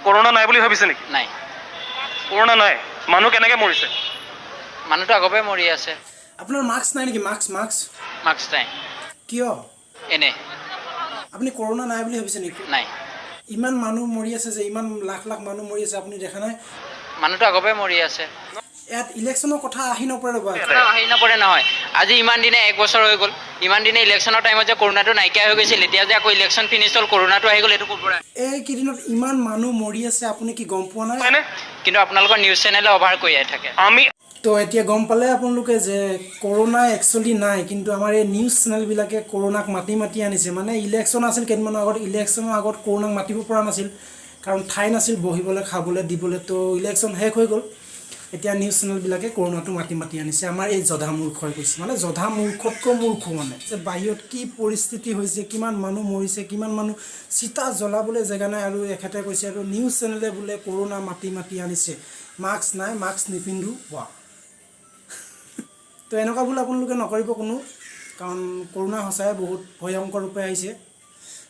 Corona নাই বুলি ভাবিছে নেকি? নাই। কৰোণা নাই, মানুহ কেনেকে মৰিছে? মানুহটো আগৰ পৰাই মৰি আছে। আপোনাৰ মাস্ক নাই নেকি? Mask, mask? মাস্ক নাই। কিয়? এনে। আপুনি কৰোণা নাই বুলি ভাবিছে নেকি? নাই। ইমান মানুহ মৰি আছে যে, ইমান লাখ লাখ মানুহ মৰি আছে, আপুনি দেখা নাই? মানুহটো আগৰ পৰাই মৰি আছে। ইয়াত ইলেকশ্যনৰ কথা আহি নপৰে, ৰ'বা। আহি নপৰে নহয়। আজি ইমান দিনে, এক বছৰ হৈ গ'ল, ইমান দিনে ইলেকশ্যনৰ টাইমত যে কৰোণাটো নাইকিয়া হৈ গৈছিল, এতিয়া যে আকৌ ইলেকশ্যন ফিনিছ হ'ল, কৰোণাটো আহি গ'ল, এইটো ক'ৰ পৰা? এইকেইদিনত ইমান মানুহ মৰি আছে, আপুনি কি গম পোৱা নাই? হয়নে? কিন্তু আপোনালোকৰ নিউজ চেনেলে অভাৰ কৰিয়ে থাকে। আমি তো এতিয়া গম পালে আপোনালোকে যে কৰোণা একচুৱেলি নাই, কিন্তু আমাৰ এই নিউজ চেনেলবিলাকে কৰোণাক মাতি মাতি আনিছে। মানে ইলেকশ্যন আছিল কেইদিনমানৰ আগত, ইলেকশ্যনৰ আগত কৰোণাক মাতিব পৰা নাছিল, কাৰণ ঠাই নাছিল বহিবলৈ, খাবলৈ, দিবলৈ। তো ইলেকশ্যন শেষ হৈ গ'ল, এতিয়া নিউজ চেনেলবিলাকে কৰোণাটো মাতি মাতি আনিছে। আমাৰ এই জধা মূৰ্খই কৈছে, মানে জধা মূৰ্খতকৈ মূৰ্খ, মানে যে বাহিৰত কি পৰিস্থিতি হৈছে, কিমান মানুহ মৰিছে, কিমান মানুহ, চিতা জ্বলাবলৈ জেগা নাই, আৰু এখেতে কৈছে আৰু নিউজ চেনেলে বোলে কৰোণা মাতি মাতি আনিছে। মাস্ক নাই, মাস্ক নিপিন্ধো। ৱা, তো এনেকুৱা ভুল আপোনালোকে নকৰিব কোনো, কাৰণ কৰোণা সঁচাই বহুত ভয়ংকৰ ৰূপে আহিছে।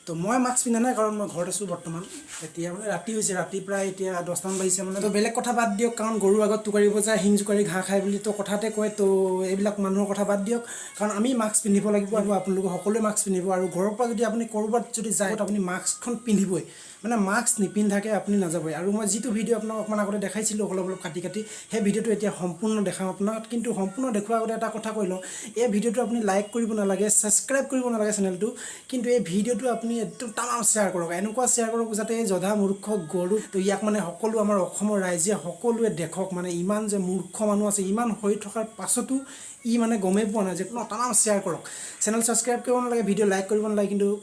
তো মই মাস্ক পিন্ধা নাই, কাৰণ মই ঘৰত আছোঁ বৰ্তমান। এতিয়া মানে ৰাতি হৈছে, ৰাতি প্ৰায় এতিয়া 10টামান বাজিছে মানে। তো বেলেগ কথা বাদ দিয়ক, কাৰণ গৰুৰ আগত টোকাৰি বজাই, শিং জোকাৰি ঘাঁহ খায় বুলি তো কথাতে কয়। তো এইবিলাক মানুহৰ কথা বাদ দিয়ক, কাৰণ আমি মাস্ক পিন্ধিব লাগিব আৰু আপোনালোকে সকলোৱে মাস্ক পিন্ধিব। আৰু ঘৰৰ পৰা যদি আপুনি ক'ৰবাত যদি যায়, আপুনি মাস্কখন পিন্ধিবই, মানে মাস্ক নিপিন্ধাকৈ আপুনি নাযাবই। আৰু মই যিটো ভিডিঅ' আপোনাক অকণমান আগতে দেখাইছিলোঁ অলপ অলপ কাটি কাটি, সেই ভিডিঅ'টো এতিয়া সম্পূৰ্ণ দেখাম আপোনাক। কিন্তু সম্পূৰ্ণ দেখুৱাৰ আগতে এটা কথা কৈ লওঁ, এই ভিডিঅ'টো আপুনি লাইক কৰিব নালাগে, ছাবস্ক্ৰাইব কৰিব নালাগে চেনেলটো, কিন্তু এই ভিডিঅ'টো আপুনি একদম তামাম শ্বেয়াৰ কৰক। এনেকুৱা শ্বেয়াৰ কৰক যাতে এই জধা মূৰ্খ গৰু, তো ইয়াক মানে সকলো আমাৰ অসমৰ ৰাইজে সকলোৱে দেখক, মানে ইমান যে মূৰ্খ মানুহ আছে, ইমান হৈ থকাৰ পাছতো ই মানে গমেই পোৱা নাই যে ন। তামাম শ্বেয়াৰ কৰক, চেনেল ছাবস্ক্ৰাইব কৰিব নালাগে, ভিডিঅ' লাইক কৰিব নালাগে, কিন্তু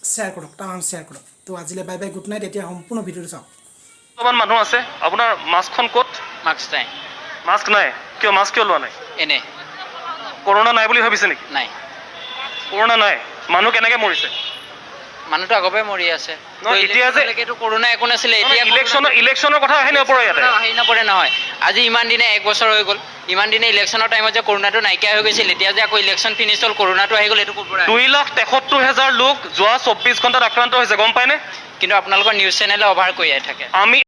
শ্বেয়াৰ কৰক, তামাম শ্বেয়াৰ কৰক। তো আজিলৈ বাই বাই, গুড নাইট। এতিয়া সম্পূৰ্ণ ভিডিঅ'টো চাওক। বৰ্তমান মানুহ আছে, আপোনাৰ মাস্কখন ক'ত? মাস্ক নাই। মাস্ক নাই, কিয়? মাস্ক কিয় লোৱা নাই? এনে। কৰোণা নাই বুলি ভাবিছে নেকি? নাই। কৰোণা নাই, মানুহ কেনেকে মৰিছে? মানুহটো আগৰ পৰাই মৰি আছে। নহয়, এতিয়া যে- ইলেকশ্যনলৈকেতো কৰোণা একো নাছিলে, এতিয়া ইলেকশ্যনৰ কথা আহি নপৰে ইয়াতে। আহি নপৰে নহয়। আজি ইমান দিনে, এক বছৰ হৈ গ'ল, ইমান দিনে ইলেকশ্যনৰ টাইমত যে কৰোণাটো নাইকিয়া হৈ গৈছিল, এতিয়া যে আকৌ ইলেকশ্যন ফিনিছ হ'ল, কৰোণাটো আহি গ'ল, এইটো ক'ৰ পৰা? 2,73,000 লোক যোৱা 24 ঘণ্টাত আক্ৰান্ত হৈছে, গম পায়নে? কিন্তু আপোনালোকৰ নিউজ চেনেলে অভাৰ কৰিয়ে থাকে। আমি